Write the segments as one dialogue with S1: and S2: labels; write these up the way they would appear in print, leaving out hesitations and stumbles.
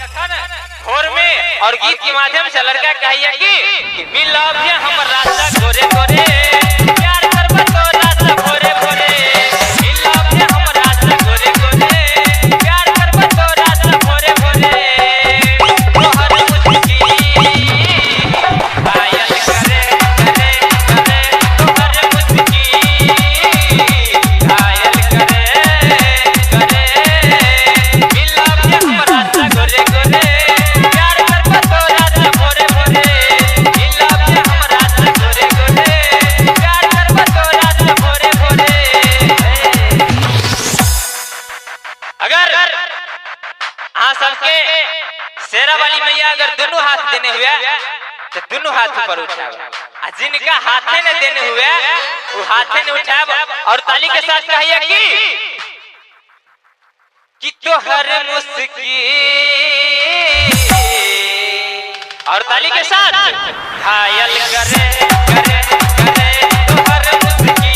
S1: भोर में और गीत के माध्यम से लड़का कहिया कि मिलब हम रास्ता गोरे गोरे प्यार करब तोरा से भोरे भोरे मिलब हम रास्ता गोरे गोरे प्यार करब तोरा से भोरे भोरे तोहर मुस्की घायल करे करे करे तोहर मुस्की घायल करे करे मिलब हम रास्ता गोरे गोरे प्यार करब तोरा से भोरे भोरे मिलब हम रास्ता गोरे गोरे प्यार करब तोरा से भोरे भोरे। अगर अहाँ सबके शेरा वाली मैया अगर दोनों हाथ देने हुए तो दोनों हाथ ऊपर उठाओ, आ जिनका हाथे ने देने हुए वो हाथे ने उठाब और ताली के साथ कहिए कि तोहर मुस्की और ताली के साथ घायल करे करे करे तोहर मुस्की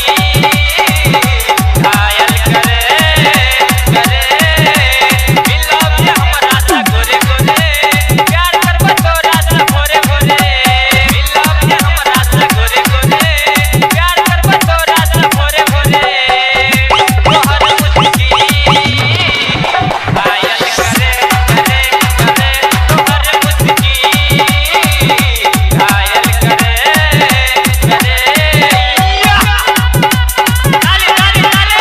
S1: घायल करे करे मिलब हम रास्ता गोरे गोरे प्यार करब तोरा से भोरे भोरे मिलब हम रास्ता गोरे गोरे प्यार करब तोरा से भोरे भोरे तोहर मुस्की घायल करे करे करे तोहर मुस्की घायल करे करे। ताली ताली ताली।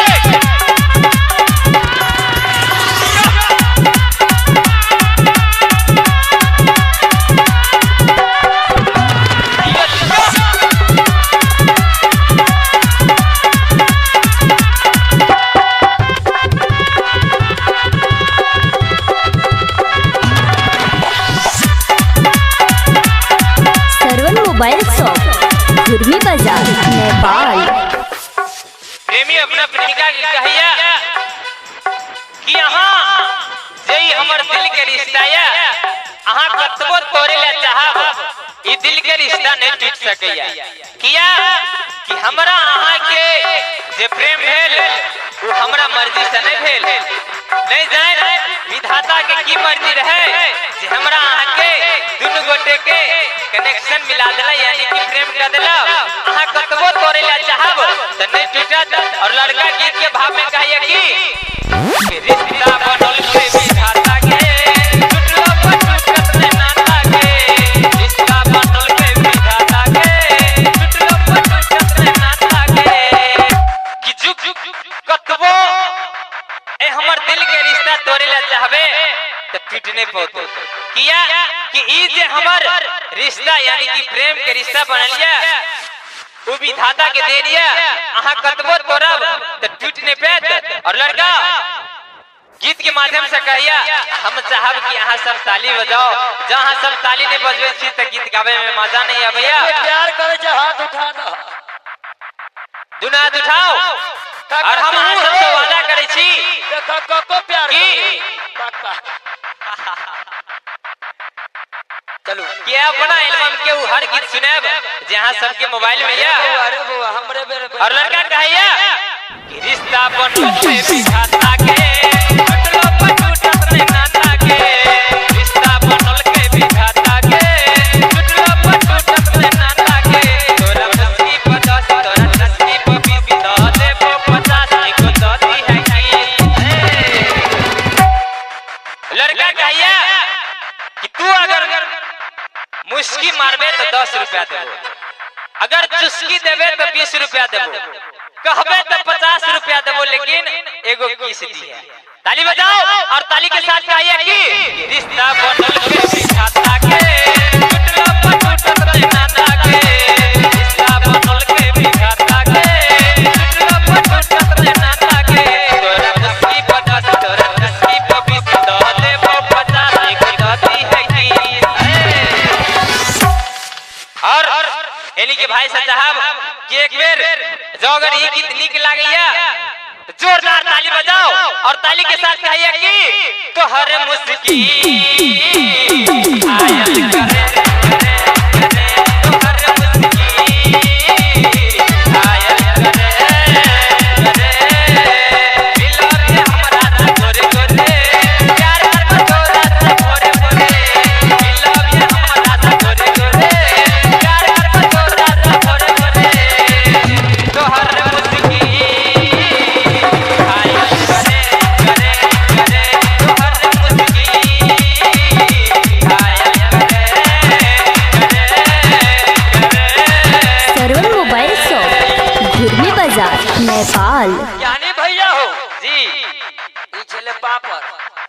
S2: सरवन मोबाइल शॉप, घुर्मी बाजार, नेपाल।
S1: प्रेमी अपना प्रेमिका के कहिया कि अहाँ जे हमर दिल के रिश्ता या अहाँ कतबो तोड़े ला चाहब ई दिल के रिश्ता नहीं टूट सकैया, किया कि हमरा अहाँ के जे प्रेम भेल वो हमरा मर्जी से नहीं भेल, नहीं जाए विधाता के की मर्जी रहे जे हमरा अहाँ के दुनू गोटे के कनेक्शन मिला देला, यानी कि प्रेम कर देला। अहाँ कतबो तोड़े ला चाहब त नहीं टूटत। और लड़का गीत के भाव में कहिए कि रिश्ता बनल के विधाता के टूटलो पर टूटत नहीं नाता के रिश्ता बनल के विधाता के टूटलो पर टूटत नहीं नाता के कि जुग कतबो ए हमर दिल के रिश्ता तोड़े ला चाहबे त टूट नहीं पौतो, किया कि ई जे हमर रिश्ता यानी कि प्रेम के रिश्ता बनलिया वो विधाता के दे दिया, अहाँ कतबो तोड़ब त टूट नहीं पैत। और लड़का गीत के माध्यम से कहिया हम चाहब कि अहाँ सब ताली बजाओ, जहाँ अहाँ सब ताली नहीं बजबै छी त गीत गावे में मजा नहीं आबैया।
S3: प्यार करे छै हाथ उठा दो,
S1: दुनू हाथ उठाओ और हम अहाँ सबसे वादा करै छी
S3: देखा कको प्यार
S1: की?
S3: काका चलू
S1: कि अपना एल्बम के उ हर गीत सुनाब जे अहाँ सबके मोबाइल में या।
S3: अरे बउआ हमरे बेरे
S1: और लड़का कहिया कि रिश्ता बनल के विधाता के टूटलो पर टूटत नहीं नाता के रिश्ता बनल के विधाता के टूटलो पर टूटत नहीं नाता के तोरा मुस्की पर 10 तोरा मुस्की पर 20 दऽ देबो 50 एको दऽ दी है की। लड़का कहिया कि तू अगर मुस्की मारबे तो 10 रुपया देबो, अगर चुस्की देबे तो 20 रुपया देबो, कहबे तो 50 रुपया देबो, लेकिन एगो किस दी है। ताली बजाओ और ताली के साथ कहिए कि रिश्ता बनल के विधाता के टूटलो पर टूटत नहीं नाता के रिश्ता बनल के विधाता के टूटलो पर टूटत नहीं नाता के तोरा मुस्की पर 10 तोरा मुस्की पर 20 दऽ देबो 50 एको दऽ दी है की। और यानी कि भाई साहब कि एक बेर जो अगर ये गीत नीक लागैया तो जोरदार ताली बजाओ और ताली के साथ कहिए कि तोहर मुस्की घायल करे करे करे तोहर मुस्की घायल करे करे मिलब हमरा गोरे गोरे प्यार करब तोरा से भोरे भोरे।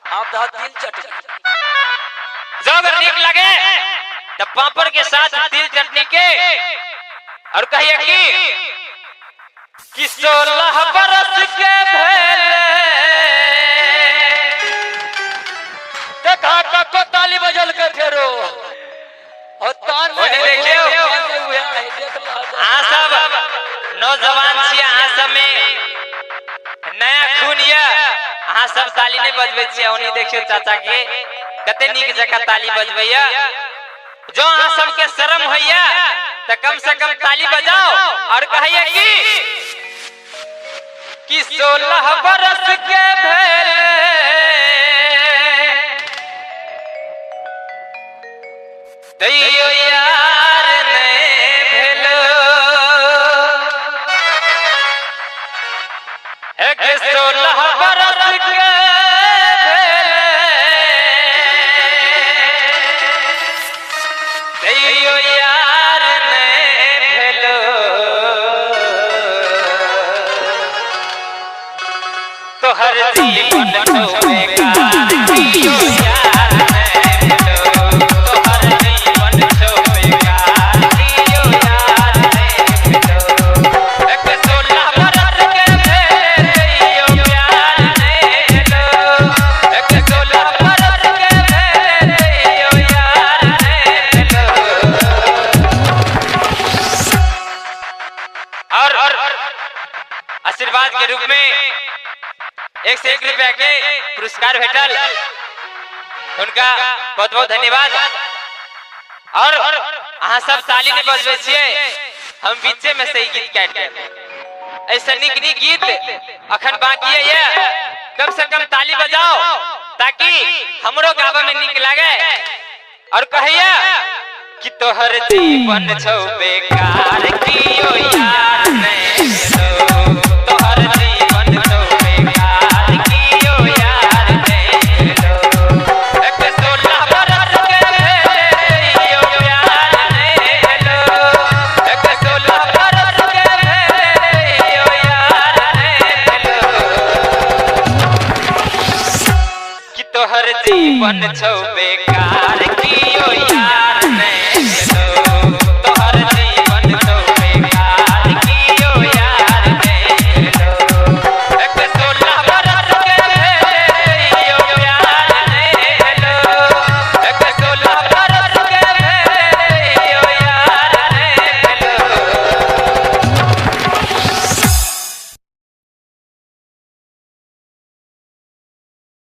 S3: आप दहा तिल चटनी।
S1: जो अगर नीक लगे तो पापड़ के साथ तिल चटनी के। और कहिए कि 16 बरस के भेले
S3: देखा कको ताली बजल के फेरो और तान
S1: ओने देखियो।
S3: हुए है, देख ला।
S1: अहाँ सब नौजवान छियै, अहाँ सब में नया खून ये, अहाँ सब ताली नहीं बजबै छियै। ओनी देखियो चाचा के कते नीक जकाँ ताली बजबैया। जो अहाँ सबके शर्म होइया तो कम से कम ताली बजाओ और कहिए कि 16 बरस के भेले तैयो यार नहीं भेलो। एक 16 बरस के भेले तैयो यार नहीं भेलो। तोहर जीवन छौ बेकार तैयो यार नहीं भेलो। तोहर जीवन छौ बेकार तैयो यार नहीं भेलो। एक 16 बरस के भेले तैयो प्यार नहीं भेलो। एक 16 बरस के भेले तैयो यार नहीं भेलो। और आशीर्वाद के रूप में 101 रुपया के पुरस्कार भेटल, उनका बहुत बहुत धन्यवाद। और अहाँ सब ताली नहीं बजबै छियै, हम बीचे में से ई गीत काटि देब। ऐसे नीक नीक गीत अखन बाकी ये, कम से कम ताली बजाओ ताकि हमरो गाबे में नीक लागे। और कहिए कि तोहर जीवन छौ बेकार कियो यार नहीं भेलो। तोहर जीवन छौ बेकार कियो यार नहीं भेलो। एक 16 बरस के भेले तैयो प्यार नहीं भेलो। एक 16 बरस के भेले तैयो यार नहीं भेलो। कि तोहर जीवन छौ बेकार कियो यार